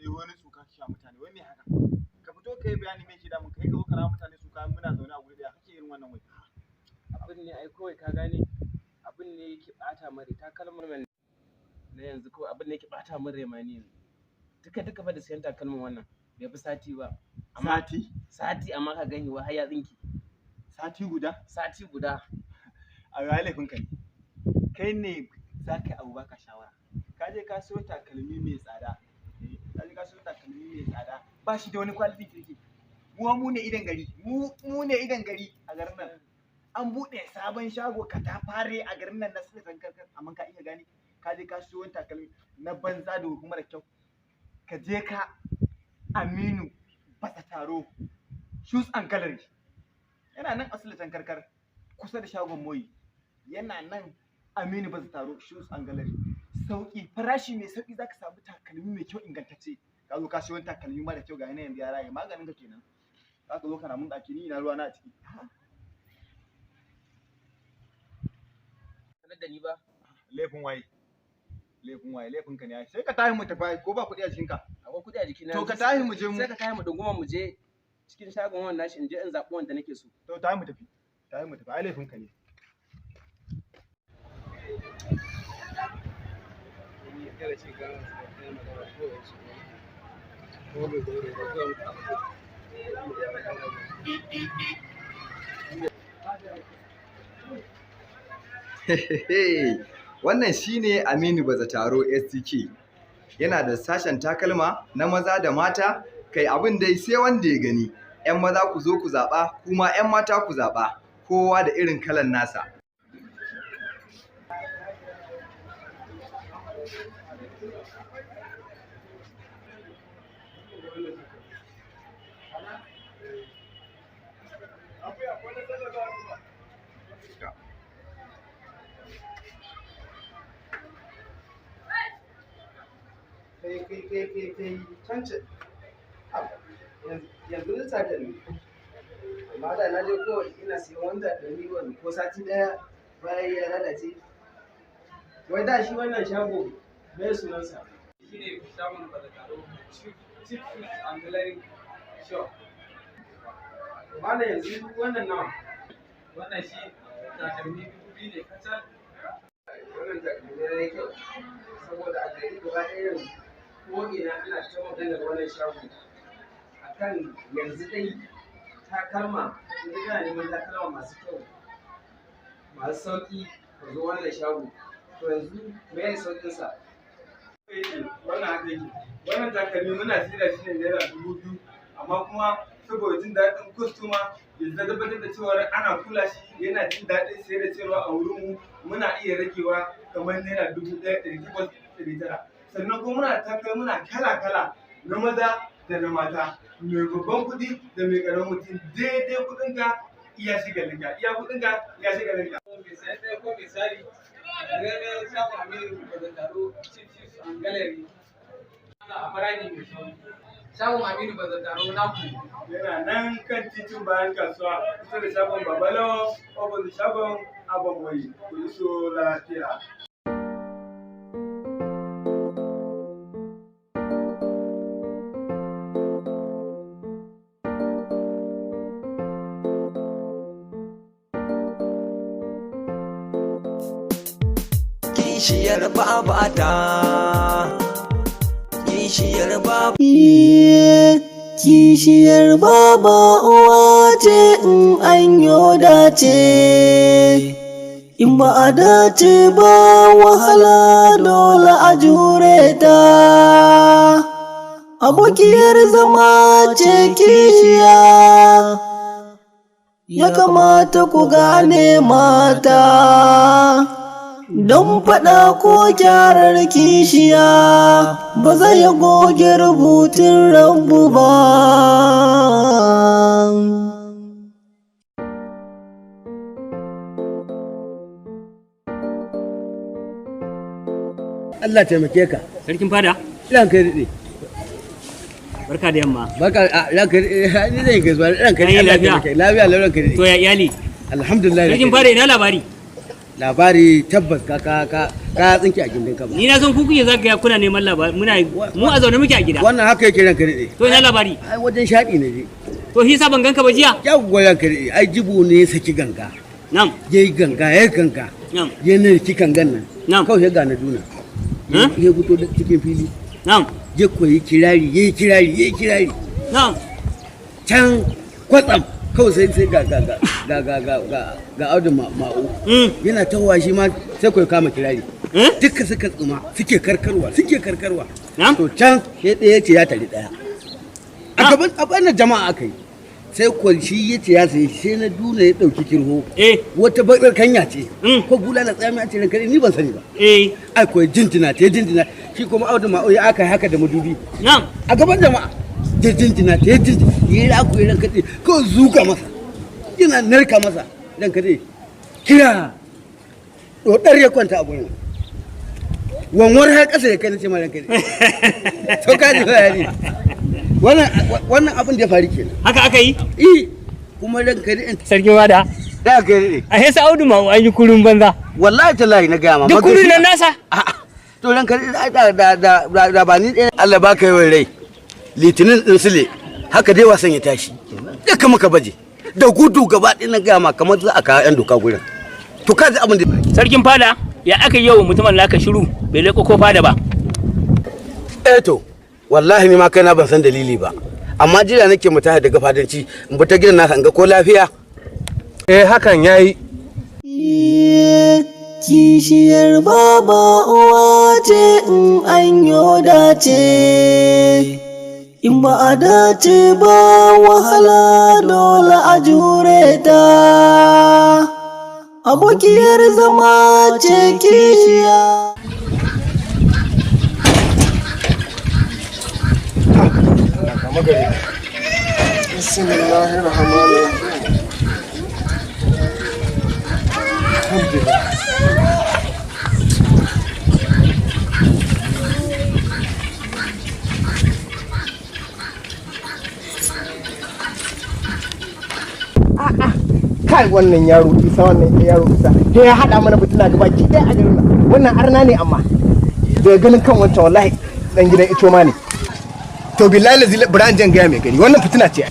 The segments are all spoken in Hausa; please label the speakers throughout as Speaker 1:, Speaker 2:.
Speaker 1: je wani tsuka ki mutane, wai me haka? Ka fito ka yi bayani me ke damun ka, kai ka zo kana mutane tsuka, muna zaune a guri daya, kake irin wannan wai.
Speaker 2: Abin ne ai kawai ka gane, abin ne yake bata min rai, takalman na yanzu kawai abin ne yake bata min rai ma ni yanzu. Duka duka fa da siyan takalman wannan bai fi sati ba. Amma
Speaker 1: Sati?
Speaker 2: Sati, amma ka gani wa har ya tsinke.
Speaker 1: Sati guda?
Speaker 2: Sati guda.
Speaker 1: A ga laifin ka ne. Kai ne za ka yi abu baka shawara. Ka je ka siyo takalmi mai tsada. Ka je ka siyo takalmi mai tsada. Ba shi da wani quality kirki. Mu ne idan gari. Mu ne idan gari a garin nan. An buɗe sabon shago katafare a garin nan na Sultan Karkar, amma ka iya gane ka je ka siyo wani takalmi na banza da kuma mara kyau. Ka je ka Aminu Basa Taro Shoes and Gallery. Yana nan a Sultan Karkar kusa da shagon Moyi. Yana nan Aminu Basa Taro Shoes and Gallery. Sauki, farashi mai sauki, zaka samu takalmi mai kyau ingantacce. Ka zo ka siyo wani takalmi mara kyau, ga yanayin yanzu ya raye, maganin ka kenan. Zaka zo kana mun ɗaki, ni ina ruwa na a ciki.
Speaker 2: Sanar da ni ba.
Speaker 1: Laifin waye? Laifin waye? Laifin ka ne ai. Sai ka tahi mu tafi, ko ba kuɗi a jikinka?
Speaker 2: Akwai kuɗi a jikina.
Speaker 1: To ka tahi mu je mu.
Speaker 2: Sai ka tahi mu dunguma mu je cikin shagon wannan nashi, in je in zaɓi wanda nake so.
Speaker 1: To tahi mu tafi. Tahi mu tafi, ai laifin ka ne.
Speaker 3: Wannan shine Aminu Bazataro STK. Yana da sashen takalma na maza da mata, kai abin dai sai wanda ya gani. 'Yan maza ku zo ku zaɓa, kuma 'yan mata ku zaɓa, kowa da irin kalan nasa.
Speaker 2: Kai kai kai kai kai, can yanzu na takalmi, amma da na je kawai ina siyan wani takalmi wani ko sati ɗaya bayan ya lalace. Wai da shi wannan shago me sunansa?
Speaker 4: Shine shagon Bazataro Chief Shoes and Gallery Shop.
Speaker 2: Malam, yanzu wannan nawa?
Speaker 4: Wannan shi takalmi 2000 ne kacal.
Speaker 2: Wannan takalmi ya yi kyau, saboda a gari gaba ɗaya yanzu ko ina ana ta maganar wannan shago akan yanzu dai takalma. In dai kana neman takalma masu kyau masu sauƙi, ka zo wannan shago. To yanzu me ya sauƙin sa?
Speaker 4: Wannan haka yake. Wannan takalmi muna saida shi ne naira 2000, amma kuma saboda jin daɗin kwastoma ya tabbatar da cewa ana kula shi, yana jin daɗin sayar da sayarwa a wurinmu, muna iya ragewa kamar naira 1800, 900. Sannan kuma muna takalmuna kala kala, na maza da na mata, mai babban kuɗi da mai ƙaramin mutum, daidai kuɗinka iya shigalinka, iya kuɗinka iya shigalinka. Mai sayan ɗaya ko mai sari, ranar shagon Aminu Bazataro Chief Shoes and Gallery, ana a farashi mai sauki. Shagon Aminu Bazataro naku yana nan kan titin bayan kasuwa, kusa da shagon Babalawo, opposite shagon Abamoyi. Ku iso lafiya.
Speaker 3: Kishiyar babata, kishiyar baba.
Speaker 5: Kishiyar baba uwa ce in an yo dace, in ba a dace ba wahala dole a jure ta. Abokiyar zama ce kishiya, ya kamata ku gane mata. Don faɗa ko gyarar kishiya ba zai goge rubutun Rabbu ba.
Speaker 6: Allah taimake ka.
Speaker 7: Sarkin fada,
Speaker 6: Ranka ya daɗe.
Speaker 7: barka da yamma.
Speaker 6: Barka a ranka ya daɗe. Ni zan yi gaisuwa. Ranka ya daɗe.
Speaker 7: An yi
Speaker 6: Allah
Speaker 7: lafiya?
Speaker 6: taimake. Lafiya lau, ranka ya
Speaker 7: To
Speaker 6: daɗe.
Speaker 7: ya iyali?
Speaker 6: Alhamdulillah.
Speaker 7: Sarkin fada, ina labari?
Speaker 6: Labari tabbas ka ka ka ka tsinke a gindin ka ba.
Speaker 7: Ni na san ku kuke zagaya kuna neman labari, muna mu a zaune muke a gida.
Speaker 6: Wannan haka yake, ranka daɗe.
Speaker 7: To, ina labari?
Speaker 6: Ai wajen shaɗi ne dai.
Speaker 7: To, shi yasa ban ganka ba jiya?
Speaker 6: Yawwa, ranka daɗe, ai jibo ne ya saki ganga.
Speaker 7: Nan.
Speaker 6: Ya yi ganga, ya yi ganga.
Speaker 7: Nan.
Speaker 6: Ya narki gangan nan.
Speaker 7: Nan.
Speaker 6: Kawai sai ga na duna. Ya fito da cikin fili.
Speaker 7: Nan.
Speaker 6: Ya koyi kirari, ya yi kirari, ya yi kirari.
Speaker 7: Nan.
Speaker 6: Can kwatsam kawai sai ga ga ga ga ga ga ga ga Audu Ma'u. Yana tahowa shi ma, sai koyi kama kirari. Duka suka tsuma, suke karkarwa, suke karkarwa. To, can sai ɗaya ce ya tari ɗaya. A gaban a gaban jama'a aka yi. Sai ko shi ya ce ya sayi, sai na duna ya ɗauki kirho. Wata bakar kanya ce. Ko bulala tsami a ce, ranka ni ban sani ba. Ai ko jinjina ta jinjina, shi kuma Audu Ma'u ya aka yi haka da madubi. A gaban jama'a. Ya jinjina ta ya jinjina ya yi raku ya, ranka dai, kawai zuga masa. Yana narka masa, ranka dai. Kira. Ɗoɗar ya kwanta a gurin. Wanwar har ƙasa ya kai, na ce ma, ranka dai. To, ka ji bayani. Wannan abin da ya faru kenan.
Speaker 7: Haka aka yi?
Speaker 6: Eh, kuma ranka dai.
Speaker 7: Sarkin wada.
Speaker 6: Da ka yi.
Speaker 7: A hesa Audu ma an yi kurun banza.
Speaker 6: Wallahi tallahi na gaya ma.
Speaker 7: Duk kurun nan nasa?
Speaker 6: To, ranka dai, da da da da ba ni ɗaya Allah baka yawan rai. Litinin ɗin sule haka dai wasan ya tashi. Duka muka baje. Da gudu gaba ɗaya, na gaya ma, kamar za a kawo 'yan doka gurin. To, ka ji abin da.
Speaker 7: Sarkin fada, ya aka yi yau mutumin naka shiru bai leko ko fada ba?
Speaker 6: Eh to, wallahi ni ma kaina ban san dalili ba. Amma jira nake mu tashi daga fadanci in bi ta gidan nasa in ga ko lafiya.
Speaker 2: Eh, hakan yayi.
Speaker 5: Kishiyar baba uwa ce in an yo dace, in ba a dace ba wahala dole a jure ta. Abokiyar zama ce kishiya.
Speaker 2: Bismillahir Rahmanir Rahim. Alhamdulillah.
Speaker 1: A'a, kai, wannan yaro Isa, wannan yaro Isa sai ya hada mana fitina gaba ki ɗaya a garin nan. Wannan arna ne, amma daga ganin kan wancan, wallahi dan gidan ito ma ne. To, billahi lazi, Ibrahim jan gaya mai gari, wannan fitina ce.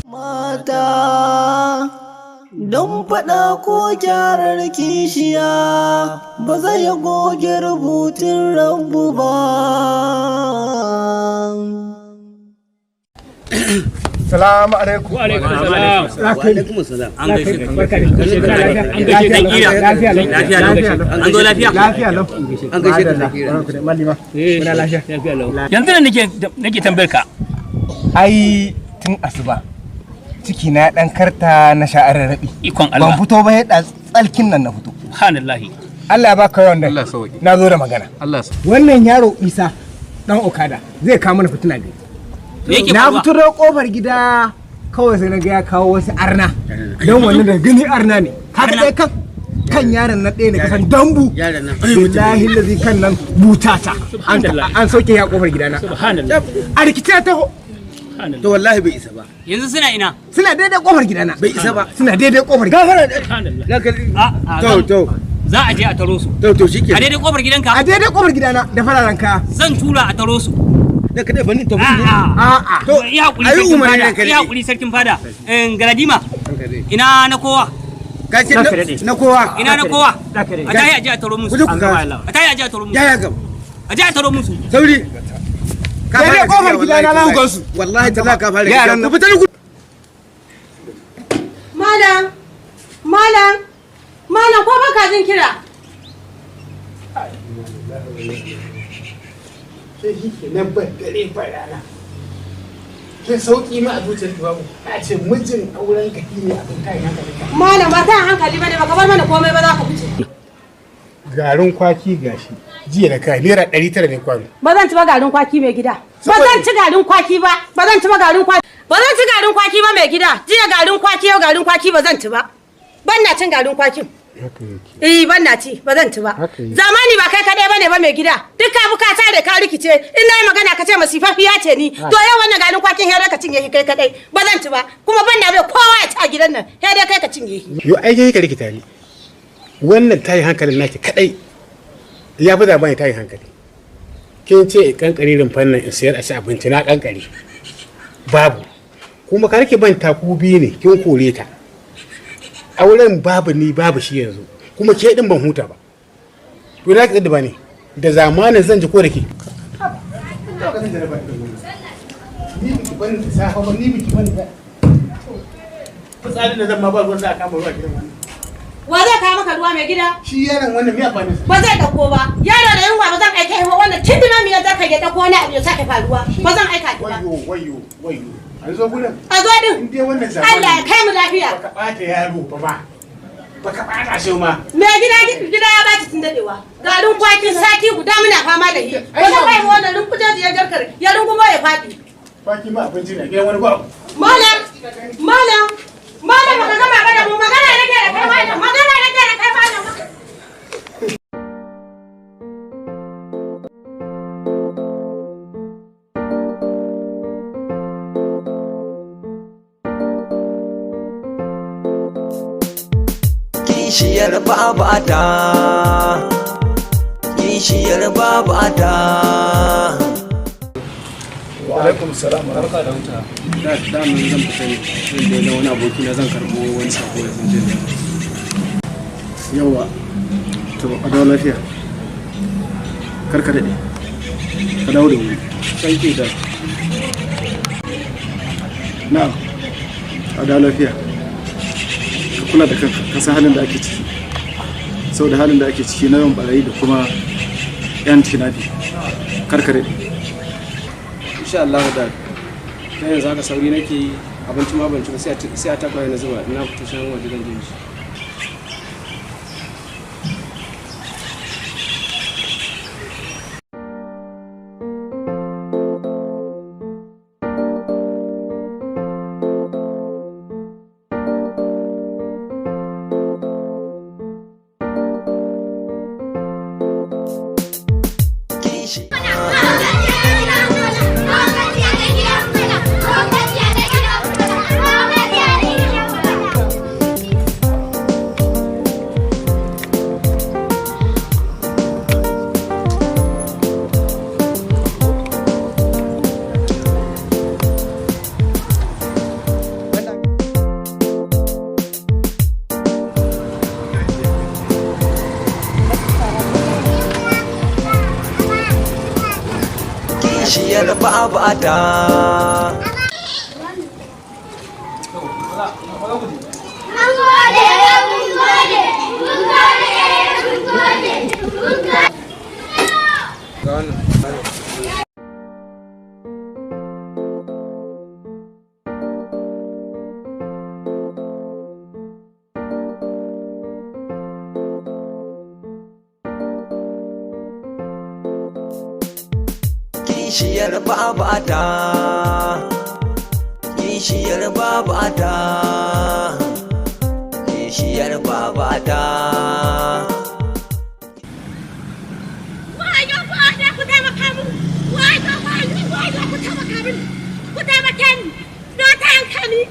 Speaker 5: Mata don faɗa ko gyarar kishiya ba zai goge rubutun Rabbu ba.
Speaker 2: Salamu alaikum.
Speaker 7: Wa alaikum salam.
Speaker 6: Wa alaikum salam.
Speaker 7: An gaishe ka. An gaishe ka. Lafiya lau. Lafiya lau. An zo lafiya?
Speaker 2: Lafiya lau.
Speaker 6: An gaishe ka, Zakira.
Speaker 2: Malima. Muna lafiya.
Speaker 7: Yanzu nan nake nake tambayar ka.
Speaker 2: Ai tun asuba ciki na dan karta, na sha rarrabi.
Speaker 7: Ikon Allah.
Speaker 2: Ban fito ba, ya tsalkin nan na fito.
Speaker 7: Subhanallahi.
Speaker 2: Allah ya baka yawan dai.
Speaker 4: Allah sauki.
Speaker 2: Na zo da magana.
Speaker 4: Allah sauki.
Speaker 2: Wannan yaro Isa dan Okada zai kawo mana fitina gari.
Speaker 7: Me yake
Speaker 2: Na
Speaker 7: faruwa?
Speaker 2: fito da kofar gida kawai sai na ga ya kawo wasu arna. Don wannan da gani arna ne. Ka ga ɗaya kan kan yaron na ɗaya ne kasan dambu.
Speaker 6: Yaron nan.
Speaker 2: Billahi lazi, kan nan butata.
Speaker 7: Subhanallah.
Speaker 2: An sauke ya kofar gidana.
Speaker 7: Subhanallah.
Speaker 2: A rikice ta taho.
Speaker 6: To, wallahi bai isa ba.
Speaker 7: Yanzu suna ina?
Speaker 2: Suna daidai kofar gidana.
Speaker 6: Bai isa ba.
Speaker 2: Suna daidai kofar gidana.
Speaker 6: Gafara.
Speaker 7: Subhanallah.
Speaker 6: Ranka
Speaker 7: A,
Speaker 6: To to
Speaker 7: za a je a taro su.
Speaker 6: To, shikenan.
Speaker 7: A daidai kofar gidanka?
Speaker 2: A daidai kofar gidana da fararen kaya.
Speaker 7: Zan tura a taro su.
Speaker 6: Ranka dai, bani tafi.
Speaker 7: A'a.
Speaker 2: A'a.
Speaker 6: To,
Speaker 7: Yi hakuri
Speaker 6: ayi
Speaker 7: sarkin
Speaker 6: umarni,
Speaker 7: fada.
Speaker 6: ranka
Speaker 7: Yi
Speaker 6: dai.
Speaker 7: hakuri, sarkin fada. Galadima. Ina na kowa?
Speaker 6: Ka ce na kowa.
Speaker 7: Ina na kowa? A tahi a je a taro musu.
Speaker 6: Ku je ku kawo.
Speaker 7: A tahi a je a taro musu.
Speaker 6: Ya ya gaba.
Speaker 7: A je a taro musu.
Speaker 6: Sauri. Ka
Speaker 2: Daidai
Speaker 6: fara
Speaker 2: kofar
Speaker 6: tafiya,
Speaker 2: gidana
Speaker 6: wallahi
Speaker 2: na
Speaker 6: tallahi. Wallahi tallahi ka fara.
Speaker 2: Yaran
Speaker 6: Ku fita da gudu.
Speaker 8: Malam, malam, malam, ko baka jin kira?
Speaker 9: Sai shi ke nan, ban dare ban rana, ke sauki ma a zuciyar ki babu, a ce mijin auren ka ne abin tayin hankali ka.
Speaker 8: Malam, ba ta hankali bane, baka bar mana komai ba za ka fice.
Speaker 9: Garin kwaki gashi jiya da kai ₦900 ne kwano.
Speaker 8: Ba zan ci ba garin kwaki, mai gida. Ba zan ci garin kwaki ba, ba zan ci ba garin kwaki. Ba zan ci garin kwaki ba, mai gida. Jiya garin kwaki, yau garin kwaki, ba zan ci ba. Ban na cin garin kwakin. Eh, ban na ci, ba zan ci ba. Zamani ba kai kaɗai bane ba, mai gida. Duk ka buka tare ka rikice. In na yi magana ka ce masifafiya ce ni. To yau wannan garin kwakin hera ka cinye shi kai kaɗai. Ba zan ci ba. Kuma ban na bai kowa ya ci a gidan nan. Sai dai kai ka cinye shi.
Speaker 9: Yo, ai kai ka rikita ni. Wannan tayin hankalin naki kadai ya fi zaben tayin hankali. Kin ce in kankare rumfan nan in sayar a ci abinci, na kankare. Babu. Kuma ka rike ban taku biyu ne, kin kore ta. Auren babu ni babu shi yanzu. Kuma ke din ban huta ba. To na ki da ba ne. Da zamanin zan ji ko da ke. Ni biki ban safa ba, ni biki ban da. Fitsarin da zan ma ba ruwan za a kama ruwa gidan wannan.
Speaker 8: Wa zai kawo maka ruwa, mai gida?
Speaker 9: Shi yaron wannan me amfanin sa?
Speaker 8: Ba zai dauko ba. Yaro da yunwa ba zan aike shi ba, wannan kindina mi ya zaka ya dauko wani abu ya sake faruwa. Ba zan aika ki ba.
Speaker 9: Wayo, wayo, wayo. An zo gurin.
Speaker 8: A zo din.
Speaker 9: In dai wannan zamani.
Speaker 8: Allah ya kai mu lafiya.
Speaker 9: Baka ɓata yaro ba ba. Baka ɓata shi ma.
Speaker 8: Mai gida, gida ya baci tun dadewa. Garin kwakin sati guda muna fama da shi. Ba zan bai wannan rinkujeji ya jarkar ya rungumo ya faɗi.
Speaker 9: Kwaki ma abinci ne gidan wani ba.
Speaker 8: Malam, malam, malam, baka gama ba da mu, magana nake da kai malam, magana nake da kai malam.
Speaker 3: Kishiyar babata, kishiyar babata.
Speaker 10: Wa alaikum salam.
Speaker 2: Barka da wuta. Da daman zan fita ne, zan je na wani aboki na, zan karbo wani sako da zan je da.
Speaker 10: Yawa, to a dawo lafiya, kar ka daɗe, ka dawo da wuri.
Speaker 2: Thank you, dad.
Speaker 10: Na'am, a dawo lafiya, ka kula da kanka, ka san halin da ake ciki, saboda halin da ake ciki na yawan barayi da kuma yan kidnapping. Kar ka daɗe.
Speaker 2: Insha Allah, dad. Dan yanzu haka sauri nake yi, abinci ma ban ci ba, sai a takwaye na zuba, ina fita shan waje zan je shi.
Speaker 3: Kishiyar babata.
Speaker 11: Mun gode, mun gode, mun gode, mun gode, mun gode.
Speaker 2: Ga wannan.
Speaker 3: Kishiyar babata, kishiyar babata, kishiyar babata.
Speaker 8: Wayo ku Allah, ku taimaka min. Wayo, wayo, wayo, ku taimaka min. Ku taimake ni. Na ta yanka ni.